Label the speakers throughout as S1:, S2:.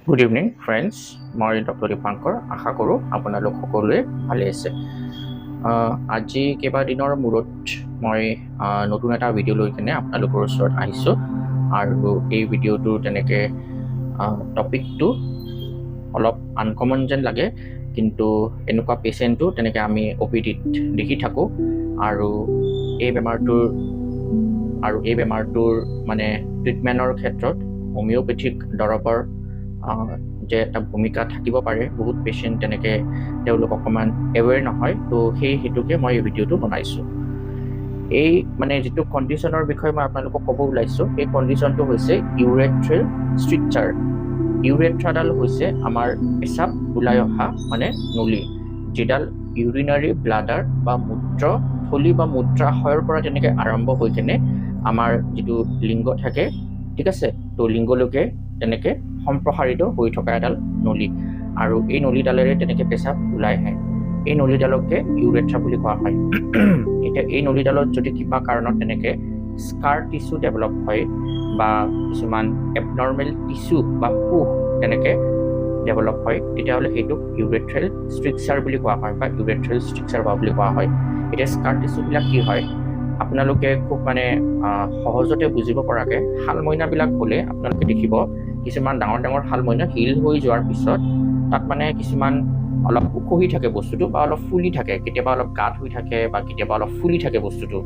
S1: Good evening friends, মই doctor Dipankar. আশা কৰোঁ আপোনালোক সকলোৱে ভালে আছে। আজি কেইবাদিনৰ মূৰত মই নতুন এটা ভিডিঅ' লৈ কেনে আপোনালোকৰ ওচৰত আহিছোঁ আৰু এই ভিডিঅ'টো তেনেকৈ টপিকটো অলপ আনকমন যেন লাগে, কিন্তু এনেকুৱা পেচেণ্টো তেনেকৈ আমি অ' পি ডিত দেখি থাকোঁ আৰু এই বেমাৰটোৰ মানে ট্ৰিটমেণ্টৰ ক্ষেত্ৰত হোমিঅ'পেথিক দৰৱৰ যে এটা ভূমিকা থাকিব পাৰে, বহুত পেচেণ্ট তেনেকৈ তেওঁলোক অকণমান এৱেৰ নহয়। ত' সেই হেতুকে মই এই ভিডিঅ'টো বনাইছোঁ। এই মানে যিটো কণ্ডিশ্যনৰ বিষয়ে মই আপোনালোকক ক'ব ওলাইছোঁ, সেই কণ্ডিশ্যনটো হৈছে ইউৰেথ্ৰেল ষ্ট্ৰিকচাৰ। ইউৰেথ্ৰাডাল হৈছে আমাৰ পেচাব ওলাই অহা মানে নলী, যিডাল ইউৰিনাৰী ব্লাডাৰ বা মূত্ৰথলী বা মূত্ৰাশয়ৰ পৰা তেনেকৈ আৰম্ভ হৈ কেনে আমাৰ যিটো লিংগ থাকে, ঠিক আছে, ত' লিংগলৈকে তেনেকৈ সম্প্ৰসাৰিত হৈ থকা এডাল নলী আৰু এই নলীডালেৰে তেনেকৈ পেচাব ওলাই আহে। এই নলীডালকে ইউৰেথ্ৰা বুলি কোৱা হয়। এতিয়া এই নলীডালত যদি কিবা কাৰণত তেনেকৈ স্কাৰ টিচু ডেভেলপ হয় বা কিছুমান এবনৰ্মেল টিচু বা কোষ তেনেকৈ ডেভেলপ হয়, তেতিয়াহ'লে সেইটোক ইউৰেথ্ৰেল ষ্ট্ৰিকচাৰ বুলি কোৱা হয় বা ইউৰেথ্ৰেল ষ্ট্ৰিকচাৰ হোৱা বুলি কোৱা হয়। এতিয়া স্কাৰ টিচুবিলাক কি হয়, আপোনালোকে খুব মানে সহজতে বুজিব পৰাকৈ শালমইনাবিলাক হ'লে আপোনালোকে দেখিব, কিছুমান ডাঙৰ ডাঙৰ শালমইনা হিল হৈ যোৱাৰ পিছত তাত মানে কিছুমান অলপ উখহি থাকে বস্তুটো বা অলপ ফুলি থাকে, কেতিয়াবা অলপ গাঁত হৈ থাকে বা কেতিয়াবা অলপ ফুলি থাকে বস্তুটো,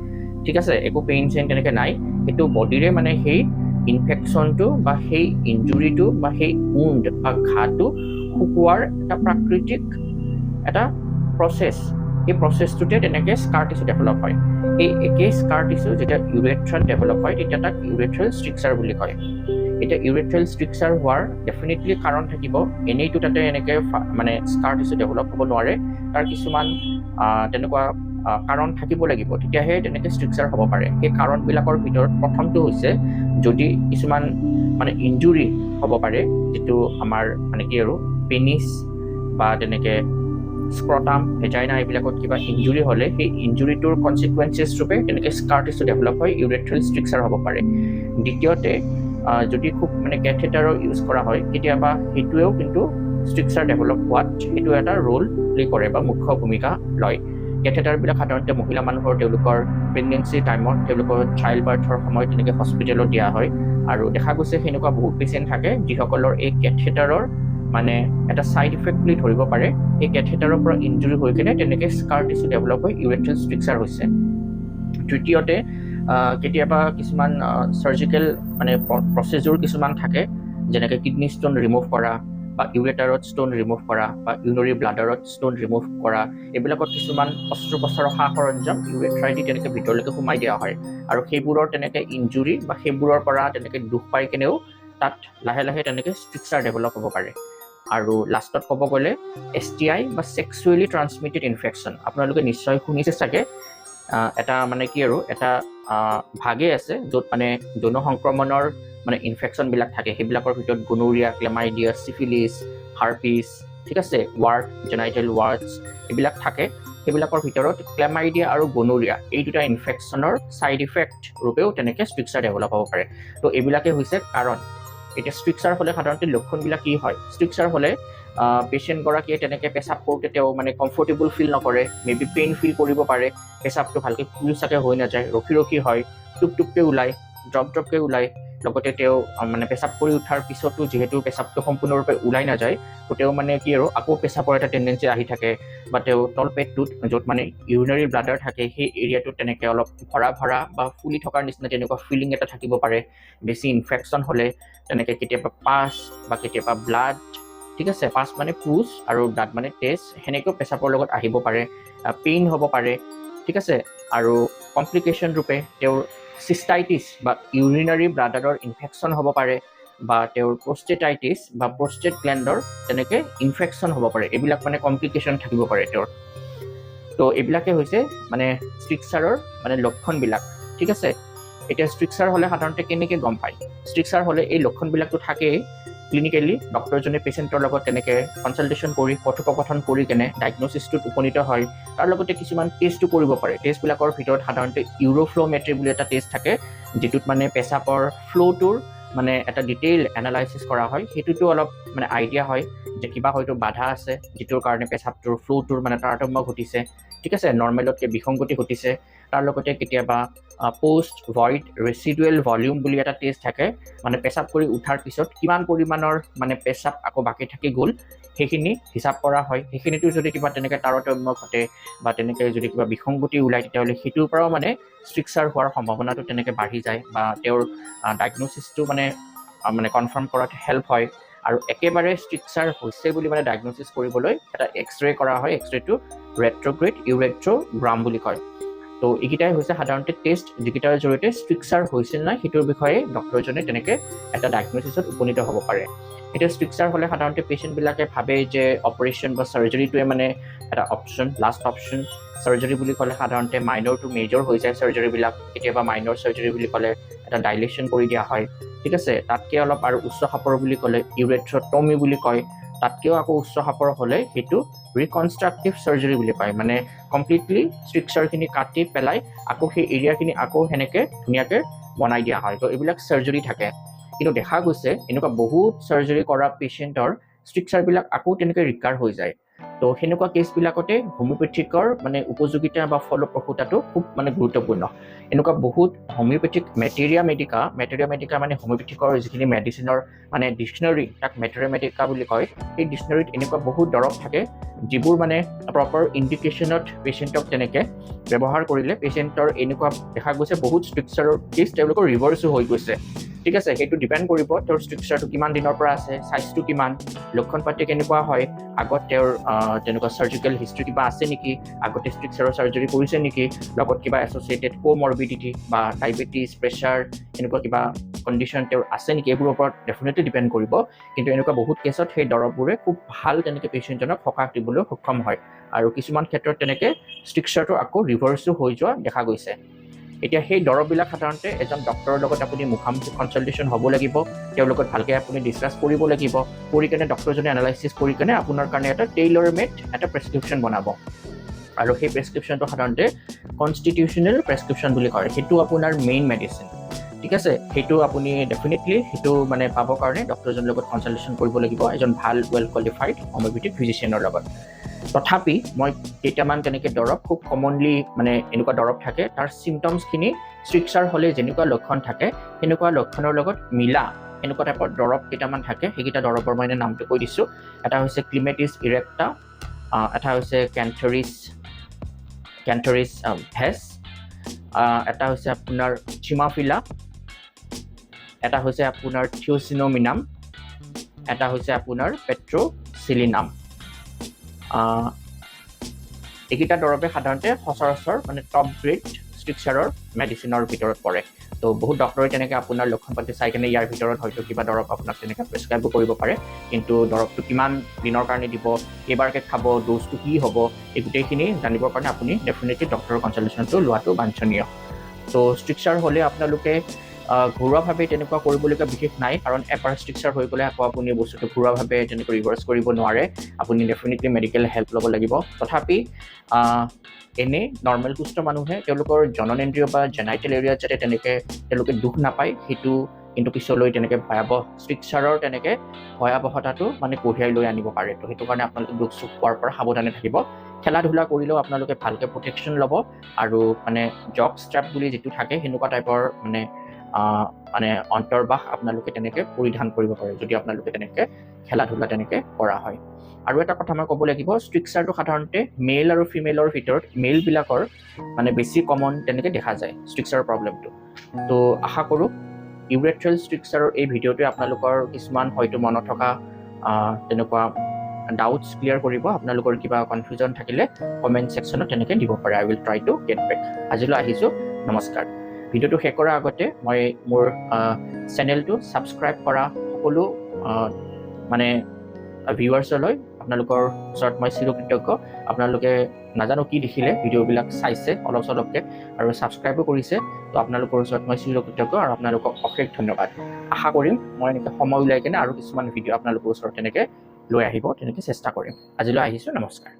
S1: ঠিক আছে। একো পেইন চেইন তেনেকৈ নাই, সেইটো বডিৰে মানে সেই ইনফেকশ্যনটো বা সেই ইঞ্জুৰিটো বা সেই উণ্ড বা ঘাঁটো শুকোৱাৰ এটা প্ৰাকৃতিক এটা প্ৰচেছ। সেই প্ৰচেছটোতে তেনেকৈ স্কাৰ টিচু ডেভেলপ হয়। এই একেই স্কাৰ টিচু যেতিয়া ইউৰেথ্ৰাত ডেভেলপ হয়, তেতিয়া তাক ইউৰেথ্ৰেল ষ্ট্ৰিকচাৰ বুলি কয়। এতিয়া ইউৰেথ্ৰেল ষ্ট্ৰিকচাৰ হোৱাৰ ডেফিনেটলি কাৰণ থাকিব। এনেইতো তাতে এনেকৈ মানে স্কাৰ টিচু ডেভেলপ হ'ব নোৱাৰে। তাৰ কিছুমান তেনেকুৱা কাৰণ থাকিব লাগিব, তেতিয়াহে তেনেকৈ ষ্ট্ৰিকচাৰ হ'ব পাৰে। সেই কাৰণবিলাকৰ ভিতৰত প্ৰথমটো হৈছে যদি কিছুমান মানে ইঞ্জুৰি হ'ব পাৰে, যিটো আমাৰ মানে কি আৰু পেনিছ বা তেনেকৈ স্ক্ৰটাম, ভেজাইনা এইবিলাকত কিবা ইঞ্জুৰি হ'লে সেই ইঞ্জুৰিটোৰ কনচিকুৱেঞ্চেছ ৰূপে তেনেকৈ স্কাৰ টিচু ডেভেলপ হয়, ইউৰেথ্ৰেল ষ্ট্ৰিকচাৰ হ'ব পাৰে। দ্বিতীয়তে, যদি খুব মানে কেথেটাৰৰ ইউজ কৰা হয় কেতিয়াবা, সেইটোৱেও কিন্তু ষ্ট্ৰিকচাৰ ডেভেলপ হোৱাত সেইটো এটা ৰোল প্লে কৰে বা মুখ্য ভূমিকা লয়। কেথেটাৰবিলাক সাধাৰণতে মহিলা মানুহৰ তেওঁলোকৰ প্ৰেগনেঞ্চি টাইমত, তেওঁলোকৰ চাইল্ড বাৰ্থৰ সময়ত তেনেকৈ হস্পিটেলত দিয়া হয় আৰু দেখা গৈছে সেনেকুৱা বহুত পেচেণ্ট থাকে যিসকলৰ এই কেথেটাৰৰ মানে এটা ছাইড ইফেক্ট বুলি ধৰিব পাৰে, এই কেথেটাৰৰ পৰা ইঞ্জুৰি হৈ কেনে তেনেকৈ স্কাৰ টিচু ডেভেলপ হৈ ইউৰেথ্ৰেল ষ্ট্ৰিকচাৰ হৈছে। তৃতীয়তে, কেতিয়াবা কিছুমান চাৰ্জিকেল মানে প্ৰচেজৰ কিছুমান থাকে, যেনেকৈ কিডনী ষ্ট'ন ৰিমুভ কৰা বা ইউৰেটাৰত ষ্ট'ন ৰিমুভ কৰা বা ইউৰিনাৰী ব্লাডাৰত ষ্ট'ন ৰিমুভ কৰা, এইবিলাকত কিছুমান অস্ত্ৰোপচাৰৰ সা সৰঞ্জাম ইউৰেথ্ৰাইদি তেনেকৈ ভিতৰলৈকে সোমাই দিয়া হয় আৰু সেইবোৰৰ তেনেকৈ ইঞ্জুৰি বা সেইবোৰৰ পৰা তেনেকৈ দুখ পাই কেনেও তাত লাহে লাহে তেনেকৈ ষ্ট্ৰিকচাৰ ডেভেলপ হ'ব পাৰে। আৰু লাষ্টত ক'ব গ'লে এছটিআই বা ছেক্সুৱেলি ট্ৰান্সমিটেড ইনফেকশ্যন। আপোনালোকে নিশ্চয় শুনিছে চাগে, এটা মানে কি আৰু এটা ভাগেই আছে য'ত মানে যৌন সংক্ৰমণৰ মানে ইনফেকশ্যনবিলাক থাকে। সেইবিলাকৰ ভিতৰত গনোৰিয়া, ক্লেমাইডিয়া, চিফিলিছ, হাৰ্পিছ, ঠিক আছে, ৱাৰ্ট, জেনাইটেল ৱাৰ্টছ এইবিলাক থাকে। সেইবিলাকৰ ভিতৰত ক্লেমাইডিয়া আৰু গনোৰিয়া এই দুটা ইনফেকশ্যনৰ ছাইড ইফেক্ট ৰূপেও তেনেকৈ ষ্ট্ৰিকচাৰ ডেভেলপ হ'ব পাৰে। ত' এইবিলাকে হৈছে কাৰণ। এতিয়া ষ্ট্ৰিকচাৰ হ'লে সাধাৰণতে লক্ষণবিলাক কি হয়? ষ্ট্ৰিকচাৰ হ'লে পেচেণ্টগৰাকীয়ে তেনেকৈ পেচাব কৰোঁতে তেওঁ মানে কমফৰ্টেবল ফিল নকৰে, মে বি পেইন ফিল কৰিব পাৰে, পেচাবটো ভালকৈ খোলোচাকৈ হৈ নাযায়, ৰখি ৰখি হয়, টোপ টোপকৈ ওলায়, ড্ৰপ ড্ৰপকৈ ওলায়। লগতে তেওঁ মানে পেচাব কৰি উঠাৰ পিছতো যিহেতু পেচাবটো সম্পূৰ্ণৰূপে ওলাই নাযায়, তো তেওঁ মানে কি আৰু আকৌ পেচাবৰ এটা টেণ্ডেঞ্চি আহি থাকে বা তেওঁ তলপেটটোত য'ত মানে ইউৰিনাৰী ব্লাডাৰ থাকে, সেই এৰিয়াটোত তেনেকৈ অলপ ভৰা ভৰা বা ফুলি থকাৰ নিচিনা তেনেকুৱা ফিলিং এটা থাকিব পাৰে। বেছি ইনফেকশ্যন হ'লে তেনেকৈ কেতিয়াবা পাছ বা কেতিয়াবা ব্লাড, ঠিক আছে, পাছ মানে পুজ আৰু ব্লাড মানে তেজ, সেনেকৈও পেচাবৰ লগত আহিব পাৰে, পেইন হ'ব পাৰে, ঠিক আছে। আৰু কমপ্লিকেশ্যন ৰূপে তেওঁৰ চিষ্টাইটিছ বা ইউৰিনাৰী ব্লাডাৰৰ ইনফেকশ্যন হ'ব পাৰে বা তেওঁৰ প্ৰষ্টেটাইটিছ বা প্ৰষ্টেট গ্লেণ্ডৰ তেনেকৈ ইনফেকশ্যন হ'ব পাৰে। এইবিলাক মানে কমপ্লিকেশ্যন থাকিব পাৰে তেওঁৰ। তো এইবিলাকে হৈছে মানে ষ্ট্ৰিকচাৰৰ মানে লক্ষণবিলাক, ঠিক আছে। এতিয়া ষ্ট্ৰিকচাৰ হ'লে সাধাৰণতে কেনেকৈ গম পায়? ষ্ট্ৰিকচাৰ হ'লে এই লক্ষণবিলাকতো থাকেই। ক্লিনিকেলি ডক্টৰজনে পেচেণ্টৰ লগত তেনেকৈ কনচালটেশ্যন কৰি, কথোপকথন কৰি কেনে ডায়েগন'চিছটোত উপনীত হয়। তাৰ লগতে কিছুমান টেষ্টো কৰিব পাৰে। টেষ্টবিলাকৰ ভিতৰত সাধাৰণতে ইউৰ'ফ্ল'মেট্ৰি বুলি এটা টেষ্ট থাকে, যিটোত মানে পেচাবৰ ফ্ল'টোৰ মানে এটা ডিটেইল এনালাইচিছ কৰা হয়। সেইটোতো অলপ মানে আইডিয়া হয় যে কিবা হয়তো বাধা আছে যিটোৰ কাৰণে পেচাবটোৰ ফ্ল'টোৰ মানে তাৰতম্য ঘটিছে, ঠিক আছে, নৰ্মেলতকৈ বিসংগতি ঘটিছে। তাৰ লগতে কেতিয়াবা পষ্ট ভইড ৰেচিডুৱেল ভলিউম বুলি এটা টেষ্ট থাকে, মানে পেচাব কৰি উঠাৰ পিছত কিমান পৰিমাণৰ মানে পেচাব আকৌ বাকী থাকি গ'ল সেইখিনি হিচাপ কৰা হয়। সেইখিনিতো যদি কিবা তেনেকৈ তাৰতম্য ঘটে বা তেনেকৈ যদি কিবা বিসংগতি ওলায় তেতিয়াহ'লে সেইটোৰ পৰাও মানে ষ্ট্ৰিকচাৰ হোৱাৰ সম্ভাৱনাটো তেনেকৈ বাঢ়ি যায় বা তেওঁৰ ডায়েগন'চিছটো মানে মানে কনফাৰ্ম কৰাত হেল্প হয়। আৰু একেবাৰে ষ্ট্ৰিকচাৰ হৈছে বুলি মানে ডায়েগন'চিছ কৰিবলৈ এটা এক্স-ৰে কৰা হয়, এক্স-ৰেটো ৰেট্ৰগ্ৰেড ইউৰেট্ৰগ্ৰাম বুলি কয়। তো এইকেইটাই হৈছে সাধাৰণতে টেষ্ট যিকেইটাৰ জৰিয়তে ষ্ট্ৰিকচাৰ হৈছে নাই সেইটোৰ বিষয়ে ডক্টৰজনে তেনেকৈ এটা ডায়েগন'চিছত উপনীত হ'ব পাৰে। এতিয়া ষ্ট্ৰিকচাৰ হ'লে সাধাৰণতে পেচেণ্টবিলাকে ভাবে যে অপাৰেশ্যন বা চাৰ্জাৰীটোৱে মানে এটা অপশ্যন, লাষ্ট অপশ্যন। চাৰ্জাৰী বুলি ক'লে সাধাৰণতে মাইনৰ টু মেজৰ হৈ যায় চাৰ্জাৰীবিলাক, কেতিয়াবা মাইনৰ চাৰ্জাৰী বুলি ক'লে এটা ডাইলেশ্যন কৰি দিয়া হয়, ঠিক আছে। তাতকৈ অলপ আৰু উচ্চ খাপৰ বুলি ক'লে ইউৰেথ্ৰটমি বুলি কয়, তাতকৈও আকৌ উচ্চ খাপৰ হ'লে সেইটো ৰিকনষ্ট্ৰাক্টিভ চাৰ্জাৰী বুলি কয়, মানে কমপ্লিটলি ষ্ট্ৰিকচাৰখিনি কাটি পেলাই আকৌ সেই এৰিয়াখিনি আকৌ সেনেকৈ ধুনীয়াকৈ বনাই দিয়া হয়। তো এইবিলাক চাৰ্জাৰী থাকে। কিন্তু দেখা গৈছে এনেকুৱা বহুত চাৰ্জাৰী কৰা পেচেণ্টৰ ষ্ট্ৰিকচাৰবিলাক আকৌ তেনেকৈ ৰিকাৰ হৈ যায়। তো সেনেকুৱা কেছবিলাকতে হোমিঅ'পেথিকৰ মানে উপযোগিতা বা ফলপ্ৰসূতাটো খুব মানে গুৰুত্বপূৰ্ণ। এনেকুৱা বহুত হোমিঅ'পেথিক মেটেৰিয়া মেডিকা মানে হোমিঅ'পেথিকৰ যিখিনি মেডিচিনৰ মানে ডিক্সনাৰী, তাক মেটেৰিয়া মেডিকা বুলি কয়। সেই ডিক্সনাৰীত এনেকুৱা বহুত দৰৱ থাকে যিবোৰ মানে প্ৰপাৰ ইণ্ডিকেশ্যনত পেচেণ্টক তেনেকৈ ব্যৱহাৰ কৰিলে পেচেণ্টৰ এনেকুৱা দেখা গৈছে বহুত ষ্ট্ৰিকচাৰৰ কেছ তেওঁলোকৰ ৰিভাৰ্চো হৈ গৈছে, ঠিক আছে। সেইটো ডিপেণ্ড কৰিব তেওঁৰ ষ্ট্ৰিকচাৰটো কিমান দিনৰ পৰা আছে, চাইজটো কিমান, লক্ষণ পাতি কেনেকুৱা হয়, আগত তেওঁৰ তেনেকুৱা চাৰ্জিকেল হিষ্ট্ৰী কিবা আছে নেকি, আগতে ষ্ট্ৰিকচাৰৰ চাৰ্জাৰী কৰিছে নেকি, লগত কিবা এছ'চিয়েটেড কোমৰবিডিটি বা ডায়েবেটিছ, প্ৰেছাৰ এনেকুৱা কিবা কণ্ডিশ্যন তেওঁৰ আছে নেকি, এইবোৰৰ ওপৰত ডেফিনেটলি ডিপেণ্ড কৰিব। কিন্তু এনেকুৱা বহুত কেছত সেই দৰৱবোৰে খুব ভাল তেনেকৈ পেচেণ্টজনক সকাহ দিবলৈ সক্ষম হয় আৰু কিছুমান ক্ষেত্ৰত তেনেকৈ ষ্ট্ৰিকচাৰটো আকৌ ৰিভাৰ্চো হৈ যোৱা দেখা গৈছে। এতিয়া সেই দৰৱবিলাক সাধাৰণতে এজন ডক্টৰৰ লগত আপুনি মুখামুখি কনচালটেশ্যন হ'ব লাগিব, তেওঁৰ লগত ভালকৈ আপুনি ডিছকাছ কৰিব লাগিব, কৰি কেনে ডক্টৰজনে এনালাইচিছ কৰি কেনে আপোনাৰ কাৰণে এটা টেইলৰ মেড এটা প্ৰেছক্ৰিপশ্যন বনাব। আৰু সেই প্ৰেছক্ৰিপশ্যনটো সাধাৰণতে কনষ্টিটিউশ্যনেল প্ৰেছক্ৰিপশ্যন বুলি কয়, সেইটো আপোনাৰ মেইন মেডিচিন, ঠিক আছে। সেইটো আপুনি ডেফিনেটলি সেইটো মানে পাবৰ কাৰণে ডক্টৰজনৰ লগত কনচালটেশ্যন কৰিব লাগিব, এজন ভাল ৱেল কোৱালিফাইড হোমিঅ'পেথিক ফিজিচিয়ানৰ লগত। তথাপি মই কেইটামান তেনেকৈ দৰৱ খুব কমনলি মানে এনেকুৱা দৰৱ থাকে, তাৰ চিমটমছখিনি ষ্ট্ৰিকচাৰ হ'লে যেনেকুৱা লক্ষণ থাকে সেনেকুৱা লক্ষণৰ লগত মিলা এনেকুৱা টাইপৰ দৰৱ কেইটামান থাকে। সেইকেইটা দৰৱৰ মই নামটো কৈ দিছোঁ। এটা হৈছে ক্লিমেটিছ ইৰেক্টা, এটা হৈছে কেন্থৰিছ ভেছ, এটা হৈছে আপোনাৰ চিমাফিলা, এটা হৈছে আপোনাৰ থিঅ'চিনমিনাম, এটা হৈছে আপোনাৰ পেট্ৰ'চিলিনাম। এইকেইটা দৰৱে সাধাৰণতে সচৰাচৰ মানে টপ গ্ৰেড ষ্ট্ৰিকচাৰৰ মেডিচিনৰ ভিতৰত পৰে। তো বহুত ডক্টৰে তেনেকৈ আপোনাৰ লক্ষণ পাতি চাই কেনে ইয়াৰ ভিতৰত হয়তো কিবা দৰৱ আপোনাক তেনেকৈ প্ৰেছক্ৰাইবো কৰিব পাৰে, কিন্তু দৰৱটো কিমান দিনৰ কাৰণে দিব, কেইবাৰকৈ খাব, ড'জটো কি হ'ব, এই গোটেইখিনি জানিবৰ কাৰণে আপুনি ডেফিনেটলি ডক্টৰৰ কনচালটেশ্যনটো লোৱাটো বাঞ্ছনীয়। তো ষ্ট্ৰিকচাৰ হ'লে আপোনালোকে ঘৰুৱাভাৱে তেনেকুৱা কৰিবলগীয়া বিশেষ নাই, কাৰণ এবাৰ ষ্ট্ৰিকচাৰ হৈ গ'লে আকৌ আপুনি বস্তুটো ঘৰুৱাভাৱে তেনেকৈ ৰিভাৰ্চ কৰিব নোৱাৰে, আপুনি ডেফিনেটলি মেডিকেল হেল্প ল'ব লাগিব। তথাপি এনেই নৰ্মেল সুস্থ মানুহে তেওঁলোকৰ জননেন্দ্ৰিয় বা জেনাইটেল এৰিয়াত যাতে তেনেকৈ তেওঁলোকে দুখ নাপায়, সেইটো কিন্তু পিছলৈ তেনেকৈ ভয়াৱহ ষ্ট্ৰিকচাৰৰ তেনেকৈ ভয়াৱহতাটো মানে কঢ়িয়াই লৈ আনিব পাৰে। তো সেইটো কাৰণে আপোনালোকে দুখ চুখ পোৱাৰ পৰা সাৱধানে থাকিব। খেলা ধূলা কৰিলেও আপোনালোকে ভালকৈ প্ৰটেকশ্যন ল'ব আৰু মানে জগ ষ্ট্ৰেপ বুলি যিটো থাকে সেনেকুৱা টাইপৰ মানে মানে অন্তৰ্বাস আপোনালোকে তেনেকৈ পৰিধান কৰিব পাৰে যদি আপোনালোকে তেনেকৈ খেলা ধূলা তেনেকৈ কৰা হয়। আৰু এটা কথা মই ক'ব লাগিব, ষ্ট্ৰিকচাৰটো সাধাৰণতে মেল আৰু ফিমেলৰ ভিতৰত মেলবিলাকৰ মানে বেছি কমন তেনেকৈ দেখা যায় ষ্ট্ৰিকচাৰৰ প্ৰব্লেমটো। তো আশা কৰোঁ ইউৰেথ্ৰেল ষ্ট্ৰিকচাৰৰ এই ভিডিঅ'টোৱে আপোনালোকৰ কিছুমান হয়তো মনত থকা তেনেকুৱা ডাউটছ ক্লিয়াৰ কৰিব। আপোনালোকৰ কিবা কনফিউজন থাকিলে কমেণ্ট ছেকশ্যনত তেনেকৈ দিব পাৰে। I will try to get back. আজিলৈ আহিছোঁ, নমস্কাৰ। ভিডিঅ'টো শেষ কৰাৰ আগতে মই মোৰ চেনেলটো ছাবস্ক্ৰাইব কৰা সকলো মানে ভিউৱাৰ্ছলৈ আপোনালোকৰ ওচৰত মই চিৰকৃতজ্ঞ। আপোনালোকে নাজানো কি দেখিলে ভিডিঅ'বিলাক চাইছে অলপ চলপকৈ আৰু ছাবস্ক্ৰাইবো কৰিছে, তো আপোনালোকৰ ওচৰত মই চিৰকৃতজ্ঞ আৰু আপোনালোকক অশেষ ধন্যবাদ। আশা কৰিম মই এনেকৈ সময় উলিয়াই কেনে আৰু কিছুমান ভিডিঅ' আপোনালোকৰ ওচৰত তেনেকৈ লৈ আহিব তেনেকৈ চেষ্টা কৰিম। আজিলৈ আহিছোঁ, নমস্কাৰ।